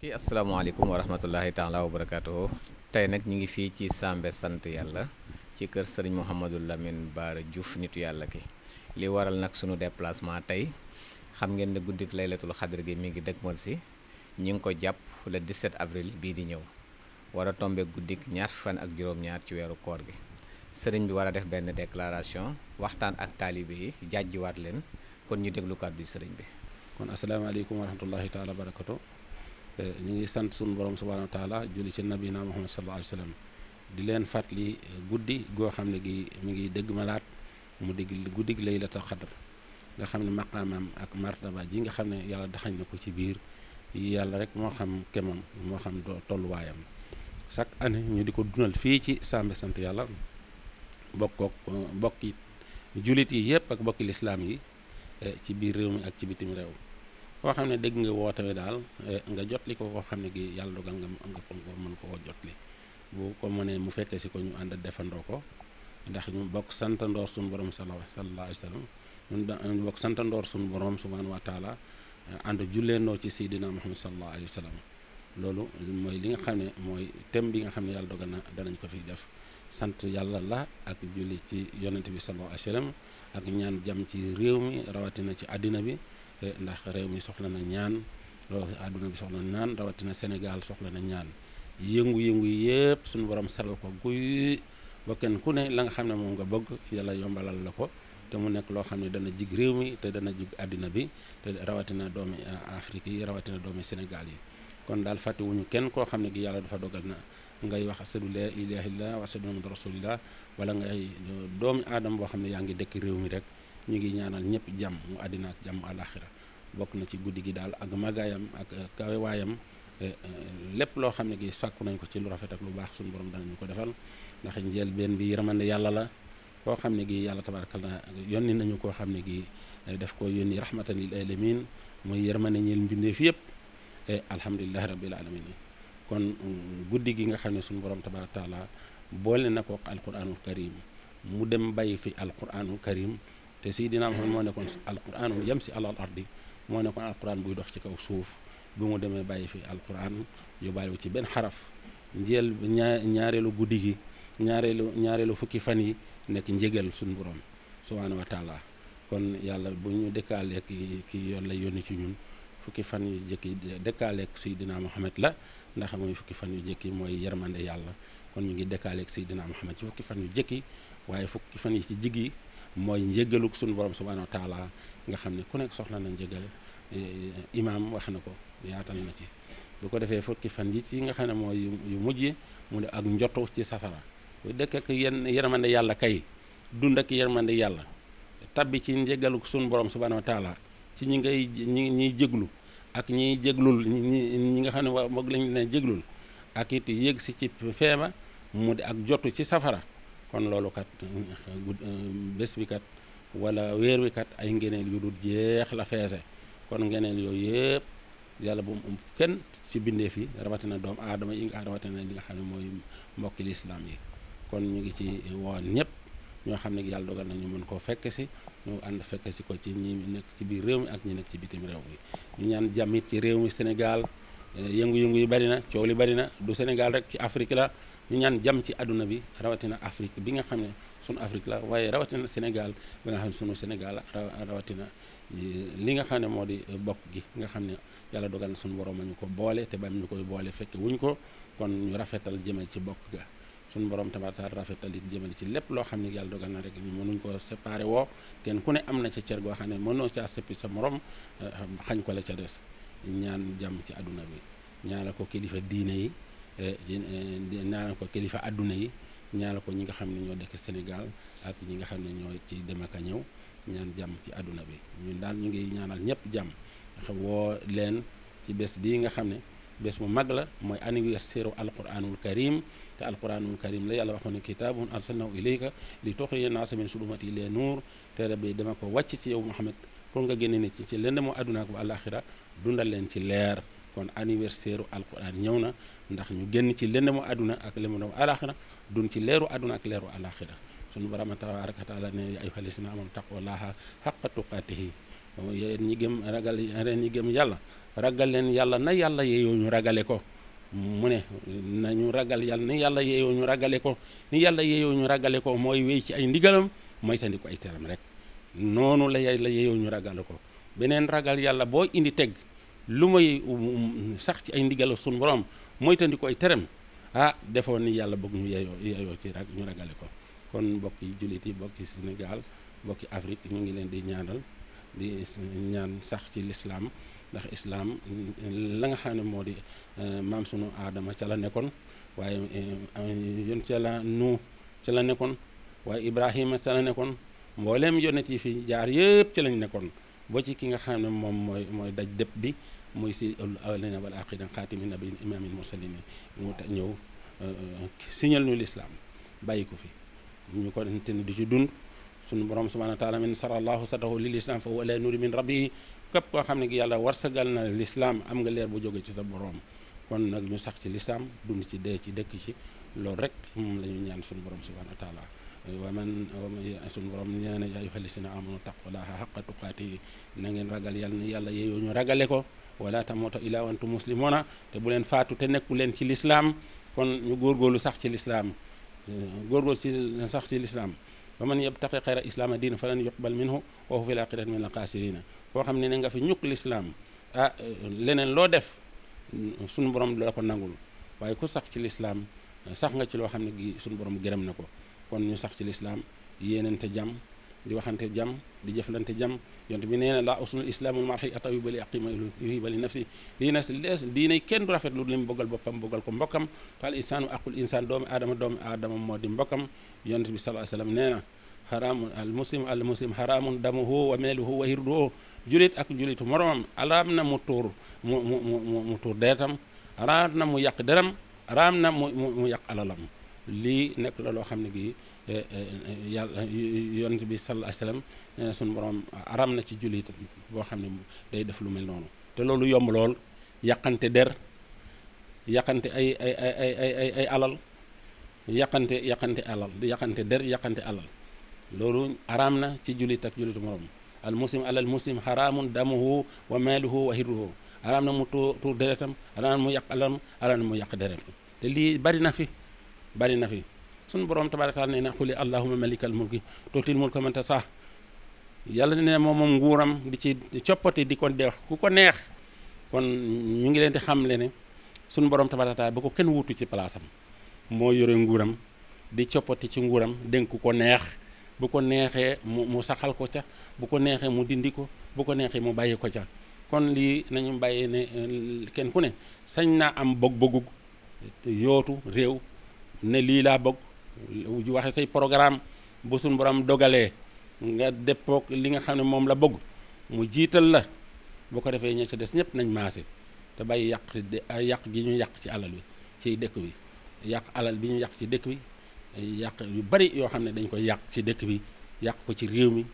mbokk yi asalaamaaleykum wa rahmatullahi taala wa barakaatuhu tey nag ñu ngi fii ci Sambé sant yàlla ci kër sëriñ Mouhamadou Lamine Bara Diouf nitu yàlla ki li waral nag sunu déplacement tey xam ngeen ne guddik laylatul xadr gi mi ngi dëgmal si ñi ngi ko jàpp le 17 avril bii di ñëw war a tombe guddik ñaar fan ak juróom-ñaar ci weeru koor gi sëriñ bi war a def benn déclaration waxtaan ak taalibe yi jàjjiwaat leen kon ñu déglu kàddu sëriñ bi. kon asalaamaaleykum wa rahmatullahi taala barakatu ñu ngi sant sunu borom subhanahu wa taala julli ci nabina Muhammad sallallahu alayhi wa sallam di leen fàttali guddi goo xam ne gi mi ngi dëgg malaat mu digg guddig laylatul xadr nga xam ne maqaamam ak martaba ji nga xam ne yàlla daxañ na ko ci biir yàlla rek moo xam kemam moo xam tolluwaayam chaque année ñu di ko dunal fii ci Sambé sant yàlla bokki jullit yi yëpp ak bokki lislaam yi ci biir réew mi ak ci bitim réew koo xam ne dégg nga woote wi daal nga jotli ko koo xam ne gi yàlla dogal nga ko mën koo jotli bu ko mënee mu fekkee si ko ñu ànd defandoo ko ndax ñu bokk santandoor suñu borom sallallahu alayhi wa sallam ñu bokk santandoor suñu borom subhanahu wa taala ànd julleendoo ci Seydina Muhammad sallallahu alayhi wa sallam loolu mooy li nga xam ne mooy thème bi nga xam ne yàlla dogal na danañ ko fi def sant yàlla la ak julli ci yonent bi sallallahu alayhi wa sallam ak ñaan jàmm ci réew mi rawatina ci àddina bi ndax réew mi soxla na ñaan àdduna bi soxla na ñaan rawatina Sénégal soxla na ñaan yëngu-yëngu yëpp suñu borom saral ko guy ba kenn ku ne la nga xam ne moom nga bëgg yàlla yombalal la ko te mu nekk loo xam ne dana jig réew mi te dana jig àddina bi te rawatina doomi Afrique yi rawatina doomi Sénégal yi kon daal fàttewuñu kenn koo xam ne gi yàlla dafa dogal na ngay wax asadu la ilaha illallah wa asadu muhammadu rasulillah wala ngay doomi aadama boo xam ne yaa ngi dëkk réew mi rek ñu ngi ñaanal ñëpp jàmm mu àddina ak jàmm àlaxira bokk na ci guddi gi daal ak màggaayam ak kawewaayam lépp loo xam ne gi sàkku nañ ko ci lu rafet ak lu baax suñu borom danañu ko defal ndax njëlbéen bi yërmande yàlla la koo xam ne gi yàlla tabaarkalla yónni nañu koo xam ne gi daf ko yónni rahmatan lil alamin muy yërmande ñeel mbindeef yëpp alhamdulillahi rabbil alamin kon guddi gi nga xam ne suñu borom tabaaraka taala boole na ko alquranul karim mu dem bàyyi fi alquranul karim te Seydina Muhammad moo nekkoon alquranul yamsi alal ardi moo nekkoon alquran buy dox ci kaw suuf bi mu demee bàyyi fi alquran yóbbaale ci benn xaraf ñaareelu guddi gi ñaareelu fukki fan yi nekk njëgal suñu borom subhanahu wa taala kon yàlla bu ñu dëkkaaleek ki yoon la yónni ci ñun fukki fan yu jëkki dëkkaaleek Seydina Muhammad la ndax mooy fukki fan yu jëkki mooy yermande yàlla kon ñu ngi dëkkaaleek Seydina Muhammad ci fukki fan yu jëkki waaye fukki fan yi ci jiggi mooy njëgaluk suñu borom subhanahu wa taala nga xam ne ku nekk soxla na njëgal imaam wax na ko yaatal na ci bu ko defee fukki fan yi ci nga xam ne mooy yu mujj mu ne ak njotu ci safara bu dëkk ak yermande yàlla kay dund ak yermande yàlla tabbi ci njëgaluk suñu borom subhanahu wa taala ci ñiy jéglu ak ñiy jéglul ñi nga xam ne waa moog lañ leen jéglul ak it yéeg si ci feema mu di ak jotu ci safara kon loolu kat bés bi kat wala weer wi kat ay ngeneel yu dul jeex la feese kon ngeneel yooyu yëpp yàlla bu mu kenn ci bindeef yi rawatina doomu aadama yi nga rawatina li nga xam ne mooy mbokki lislaam yi kon ñu ngi ci woon ñëpp ñoo xam ne yàlla dogal na ñu mën koo fekk si ñu ànd fekk si ko ci ñi nekk ci biir réew mi ak ñi nekk ci bitim réew mi ñu ñaan jàmm it ci réew mi Sénégal yëngu-yëngu yi bari na coow li bari na du Sénégal rek ci Afrique la ñu ñaan jàmm ci àdduna bi rawatina Afrique bi nga xam ne sunu Afrique la waaye rawatina Sénégal bi nga xam ne sunu Sénégal rawatina li nga xam ne moo di bokk gi nga xam ne yàlla dogal na sunu borom a ñu ko boole te ba ñu koy boole fekk wuñ ko kon ñu rafetal jëmal ci bokk ga sunu borom tabaaraka rafetal it jëmal ci lépp loo xam ne yàlla dogal na rek ñu mënuñ ko séparé woo kenn ku ne am na ca cër goo xam ne mënoo caa seppi sa morom xañ ko la ca des ñaan jàmm ci àdduna bi ñaanal ko kilifa diine yi ñaanal ko kilifa àdduna yi ñaanal ko ñi nga xam ne ñoo dëkk Sénégal ak ñi nga xam ne ñoo ci dem ak a ñëw ñaan jàmm ci àdduna bi ñun daal ñu ngi ñaanal ñëpp jàmm woo leen ci bés bii nga xam ne bés bu mag la mooy anniversaire u alquranul karim te alquranul karim la yàlla waxoon ne kitaabun arsalnahu ilayka li tuxrija naasa min zulumati ila nuur teere bi dama ko wàcc ci yow Muhammad pour nga génne nit ci lëndëmu àdduna ak bu àlaxira dundal leen ci leer kon anniversaire u alquran ñëw na ndax ñu génn ci lëndëmu àdduna ak lëndëmu àlaxira dun ci leeru àdduna ak leeru àlaxira sunu borom tabaaraka taala ne yaa ayyuhal lazina aamanu taqullaaha haqqa tuqaatihi yéen ñi gëm ragal ren ñi gëm yàlla ragal leen yàlla na yàlla yeeyoo ñu ragale ko mu ne nañu ragal yàlla ni yàlla yeeyoo ñu ragale ko ni yàlla yeeyoo ñu ragale ko mooy wéy ci ay ndigalam mooy tandi ko ay teram rek noonu la yàlla yeeyoo ñu ragale ko beneen ragal yàlla boo indi teg lu may sax ci ay ndigal suñu borom mooy tandi ko ay teram defoon ni yàlla bëgg ñu yeeyoo ci ñu ragale ko kon mbokki jullit yi mbokki Sénégal mbokki Afrique ñu ngi leen di ñaanal di ñaan sax ci lislaam ndax islaam la nga xam ne moo di maam sunu aadama ca la nekkoon waaye yon ca la nu ca la nekkoon waaye Ibrahima ca la nekkoon mbooleem yonent yi fi jaar yëpp ca lañ nekkoon ba ci ki nga xam ne moom mooy daj dëpp bi muy si awwalina wal aaxirina xaatimi nabiyyin imaamil mursalin mu ñëw signal ñu lislaam bàyyi ko fi ñu ko te ni du ci dund sunu borom subhanahu wa taala min sarallahu satahu lil islam fa huwa ala nuri min rabbihi képp koo xam ne gi yàlla warsagal na lislaam am nga leer bu jóge ci sa borom kon nag ñu sax ci lislaam dund ci dee ci dëkk ci loolu rek moom la ñu ñaan sunu borom subhanahu wa taala sunu borom nee na yaa ayyuhal lazina amanu taqullaha haqqa tuqaatihi na ngeen ragal yàlla ni yàlla yeeyoo ñu ragale ko wala tamuutu illaa wa antum muslimuuna te bu leen faatu te nekku leen ci lislaam kon ñu góorgóorlu sax ci lislaam góorgóorlu ci sax ci lislaam wa man yabtaqi xayra islaama diina falan yuqbal minhu wa huwa fil aaxirati mina al-xaasiriina koo xam ne ne nga fi ñukk lislaam leneen loo def suñu borom la ko nangul waaye ku sax ci lislaam sax nga ci loo xam ne gi suñu borom gërëm na ko kon ñu sax ci lislaam yéenante jàmm di waxante jàmm di jëflante jàmm yonte bi nee na laa usnul islaamul mar'i atayyiba li aqima yuhibbu li nafsi diine kenn du rafet lu li mu bëggal boppam bëggal ko mbokkam te al insaanu aqul insaan doomu aadama moo di mbokkam yonte bi sallallahu alayhi wasallam nee na xaraamun al muslim xaraamun damuhu wa meeluhu wa hirduhu julit ak julitu moromam araam na mu tuur deretam araam na mu yàq deram araam na mu yàq alalam lii nekk la loo xam ne gi yàlla yonent bi sallallahu alayhi wasallam nee na suñu borom aram na ci jullit boo xam ne day def lu mel noonu te loolu yomb lool yàqante der yàqante ay alal yàqante der yàqante alal loolu aram na ci jullit ak jullitu morom al muslim alal muslim haramun damuhu wa maaluhu wa hirruhu aram na mu tuur deretam aram na mu yàq alalam aram na mu yàq deretam te lii bari na fi suñu borom tabaaraka taala nee na xuli allahumma malikal mulki tuutil mulka man tasaa yàlla ne moom nguuram di ci coppati di ko def ku ko neex kon ñu ngi leen di xamle ne suñu borom tabaaraka taala ba ko kenn wuutu ci palaasam moo yore nguuram di coppati ci nguuram dénk ku ko neex bu ko neexee mu saxal ko ca bu ko neexee mu dindi ko bu ko neexee mu bàyyi ko ca kon lii nañu bàyyi ne kenn ku ne sañ naa am bëgg-bëggu yootu réew ne lii laa bëgg waxe say programme bu suñu borom dogalee nga déppoog li nga xam ne moom la bëgg mu jiital la boo ko defee ña ca des ñëpp nañ maase te bàyyi yàq gi ñu yàq ci alal bi ci dëkk bi yàq alal bi ñu yàq ci dëkk bi yàq yu bari yoo xam ne dañ koy yàq ci dëkk bi yàq ko ci réew mi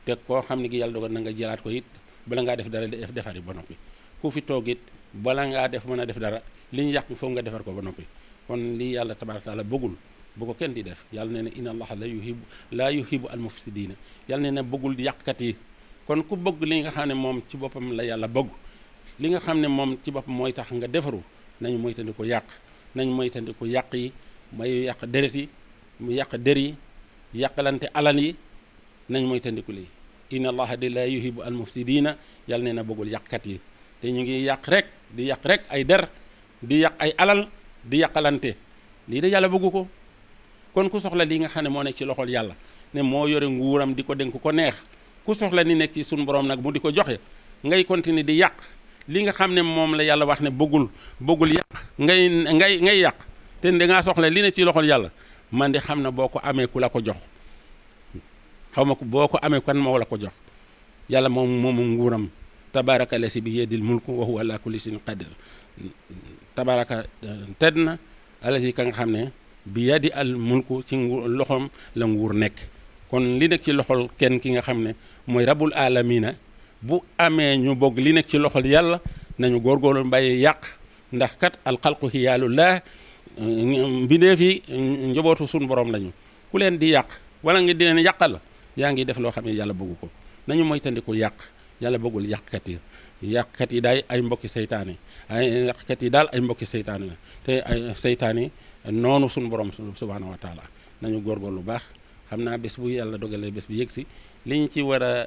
te koo xam ne gi yàlla dogal na nga jëlaat ko it bala ngaa def dara defari ba noppi ku fi toog it bala ngaa mën a def dara li ñu yàq foog nga defar ko ba noppi kon lii yàlla tabaaraka taala bëggul bu ko kenn di def yàlla nee na inna allaha la yuhibbu al mufsidina yàlla nee na bëggul yàqkat yi kon ku bëgg li nga xam ne moom ci boppam la yàlla bëgg li nga xam ne moom ci boppam mooy tax nga defaru nañu moytandi ko yàq nañu moytandi ko yàq yi may yàq deret yi mu yàq der yi yàqalante alal yi nañu moytandi ko lii inna allaha la yuhibbu al mufsidina yàlla nee na bëggul yàqkat yi te ñu ngi yàq rek ay der di yàq ay alal di yàqalante lii de yàlla bëggu ko kon ku soxla li nga xam ne moo nekk ci loxol yàlla ne moo yore nguuram di ko dénk ko neex ku soxla ni nekk ci suñu borom nag mu di ko joxe ngay continuer di yàq li nga xam ne moom la yàlla wax ne bëggul yàq ngay yàq te dangaa soxla li ne ci loxol yàlla man de xam na boo ko amee ku la ko jox xaw ma ko boo ko amee kan moo la ko jox yàlla moomu nguuram tabaraka lasi bi yedil mulku wa huwa ala kulli shay'in qadir tabaraka tedd na alasi ka nga xam ne bi yadi al mulku ci loxoom la nguur nekk kon li nekk ci loxol kenn ki nga xam ne mooy rabul alamina bu amee ñu bokk li nekk ci loxol yàlla nañu góorgóorlu mbàyyi yàq ndax kat alxalqu xiyaalullah mbindeef yi njobootu suñu borom lañu ku leen di yàq wala nga di leen yàqal yaa ngi def loo xam ne yàlla bëggu ko nañu moytandiku yàq yàlla bëggul yàqkat yi daay ay mbokki seytaane yàqkat yi daal ay mbokki seytaane la te ay seytaane noonu suñu borom subhaanahu wa taala nañu góorgóorlu lu baax xam naa bés bu yàlla dogalee bés bi yëg si li ñu ci war a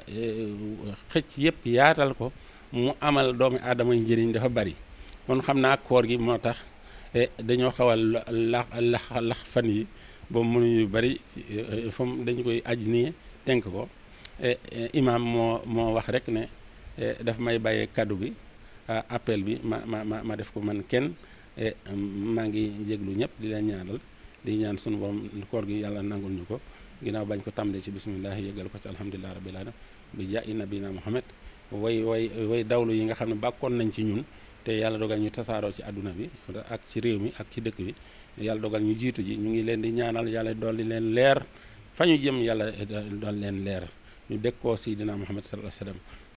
xëcc yëpp yaatal ko mu amal doomi aadama yi njëriñ dafa bari kon xam naa koor gi moo tax dañoo xaw a lax fan yi ba mënuñu bari fam dañu koy aj nii tenk ko imaam moo wax rek ne daf may bàyyee kaddu bi appel bi ma def ko man kenn maa ngi jéglu ñëpp di leen ñaanal di ñaan sunu borom koor gi yàlla nangul ñu ko ginnaaw bañ ko tàmbalee ci bismillah yëggal ko ci alhamdulilah rabbil alamin bi jaayi nabina muhammad way dawlu yi nga xam ne bàkkoon nañ ci ñun te yàlla dogal ñu tasaaroo ci àdduna bi ak ci réew mi ak ci dëkk bi yàlla dogal ñu jiitu ji ñu ngi leen di ñaanal yàlla dolli leen leer fa ñu jëm yàlla dool leen leer ñu dëkkoo Seydina Muhammad sallallahu alayhi wa sallam